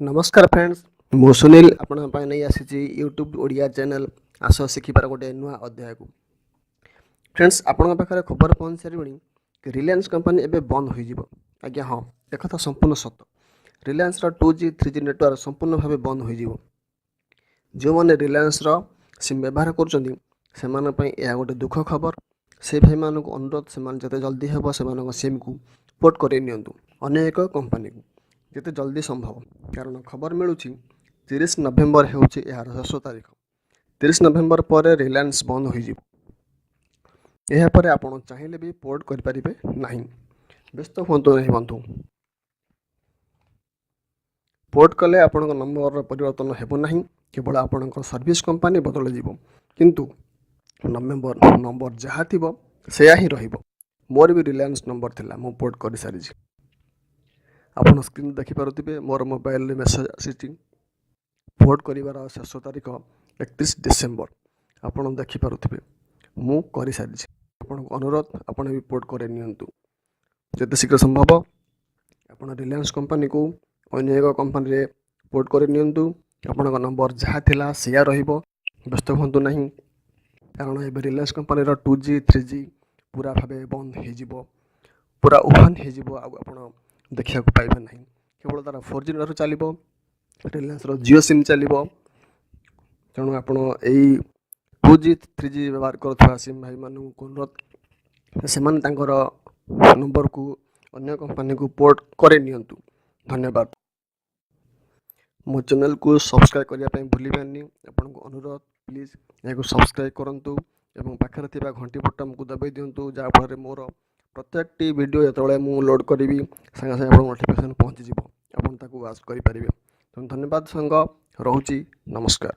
ନମସ୍କାର ଫ୍ରେଣ୍ଡସ୍, ମୁଁ ସୁନୀଲ ଆପଣଙ୍କ ପାଇଁ ନେଇ ଆସିଛି ୟୁଟ୍ୟୁବ୍ ଓଡ଼ିଆ ଚ୍ୟାନେଲ୍ ଆସ ଶିଖିବାର ଗୋଟେ ନୂଆ ଅଧ୍ୟାୟକୁ। ଫ୍ରେଣ୍ଡସ୍, ଆପଣଙ୍କ ପାଖରେ ଖବର ପହଞ୍ଚି ସାରିବଣି କି ରିଲାଏନ୍ସ କମ୍ପାନୀ ଏବେ ବନ୍ଦ ହୋଇଯିବ। ଆଜ୍ଞା ହଁ, ଏକଥା ସମ୍ପୂର୍ଣ୍ଣ ସତ। ରିଲାଏନ୍ସର 2G, 3G network ସମ୍ପୂର୍ଣ୍ଣ ଭାବେ ବନ୍ଦ ହୋଇଯିବ। ଯେଉଁମାନେ ରିଲାଏନ୍ସର ସିମ୍ ବ୍ୟବହାର କରୁଛନ୍ତି, ସେମାନଙ୍କ ପାଇଁ ଏହା ଗୋଟେ ଦୁଃଖ ଖବର। ସେ ଭାଇମାନଙ୍କୁ ଅନୁରୋଧ, ସେମାନେ ଯେତେ ଜଲ୍ଦି ହେବ ସେମାନଙ୍କ ସିମ୍କୁ ପୋର୍ଟ କରାଇ ନିଅନ୍ତୁ ଅନ୍ୟ ଏକ କମ୍ପାନୀକୁ, ଯେତେ ଜଲ୍ଦି ସମ୍ଭବ। କାରଣ ଖବର ମିଳୁଛି, 30 ନଭେମ୍ବର ହେଉଛି ଏହାର ଶେଷ ତାରିଖ। 30 ନଭେମ୍ବର ପରେ ରିଲାଏନ୍ସ ବନ୍ଦ ହୋଇଯିବ। ଏହାପରେ ଆପଣ ଚାହିଁଲେ ବି ପୋର୍ଟ କରିପାରିବେ ନାହିଁ। ବ୍ୟସ୍ତ ହୁଅନ୍ତୁ ନାହିଁ ବନ୍ଧୁ। ପୋର୍ଟ କଲେ ଆପଣଙ୍କ ନମ୍ବରର ପରିବର୍ତ୍ତନ ହେବ ନାହିଁ, କେବଳ ଆପଣଙ୍କ ସର୍ଭିସ୍ କମ୍ପାନୀ ବଦଳିଯିବ। କିନ୍ତୁ ନମ୍ବର ଯାହା ଥିବ, ସେୟା ହିଁ ରହିବ। ମୋର ବି ରିଲାଏନ୍ସ ନମ୍ବର ଥିଲା, ମୁଁ ପୋର୍ଟ କରିସାରିଛି। ଆପଣ ସ୍କ୍ରିନ୍ ଦେଖିପାରୁଥିବେ, ମୋର ମୋବାଇଲରେ ମେସେଜ୍ ଆସିଛି, ପୋର୍ଟ କରିବାର ଶେଷ ତାରିଖ 31 ଡିସେମ୍ବର। ଆପଣ ଦେଖିପାରୁଥିବେ, ମୁଁ କରିସାରିଛି। ଆପଣଙ୍କୁ ଅନୁରୋଧ, ଆପଣ ବି ପୋର୍ଟ କରାଇ ନିଅନ୍ତୁ ଯେତେ ଶୀଘ୍ର ସମ୍ଭବ। ଆପଣ ରିଲାଏନ୍ସ କମ୍ପାନୀକୁ ଅନ୍ୟ ଏକ କମ୍ପାନୀରେ ପୋର୍ଟ କରି ନିଅନ୍ତୁ। ଆପଣଙ୍କ ନମ୍ବର ଯାହା ଥିଲା, ସେୟା ରହିବ। ବ୍ୟସ୍ତ ହୁଅନ୍ତୁ ନାହିଁ, କାରଣ ଏବେ ରିଲାଏନ୍ସ କମ୍ପାନୀର 2G, 3G ପୁରା ଭାବେ ବନ୍ଦ ହେଇଯିବ, ପୁରା ଉଭାନ ହେଇଯିବ। ଆଉ ଆପଣ ଦେଖିବାକୁ ପାଇବେ ନାହିଁ। କେବଳ ତା'ର 4G network ଚାଲିବ, ରିଲାଏନ୍ସର ଜିଓ ସିମ୍ ଚାଲିବ। ତେଣୁ ଆପଣ ଏଇ 2G, 3G ବ୍ୟବହାର କରୁଥିବା ସିମ୍ ଭାଇମାନଙ୍କୁ ଅନୁରୋଧ, ସେମାନେ ତାଙ୍କର ନମ୍ବରକୁ ଅନ୍ୟ କମ୍ପାନୀକୁ ପୋର୍ଟ କରାଇ ନିଅନ୍ତୁ। ଧନ୍ୟବାଦ। ମୋ ଚ୍ୟାନେଲକୁ ସବସ୍କ୍ରାଇବ୍ କରିବା ପାଇଁ ଭୁଲିବେନି। ଆପଣଙ୍କୁ ଅନୁରୋଧ, ପ୍ଲିଜ୍ ଏହାକୁ ସବସ୍କ୍ରାଇବ୍ କରନ୍ତୁ ଏବଂ ପାଖରେ ଥିବା ଘଣ୍ଟି ବଟନ୍କୁ ଦବାଇ ଦିଅନ୍ତୁ, ଯାହାଫଳରେ ମୋର ପ୍ରତ୍ୟେକଟି ଭିଡ଼ିଓ ଯେତେବେଳେ ମୁଁ ଲୋଡ଼୍ କରିବି, ସାଙ୍ଗେ ସାଙ୍ଗେ ଆପଣଙ୍କ ନୋଟିଫିକେସନ୍ ପହଞ୍ଚିଯିବ, ଆପଣ ତାକୁ ୱାଚ୍ କରିପାରିବେ। ତେଣୁ ଧନ୍ୟବାଦ ସାଙ୍ଗ, ରହୁଛି, ନମସ୍କାର।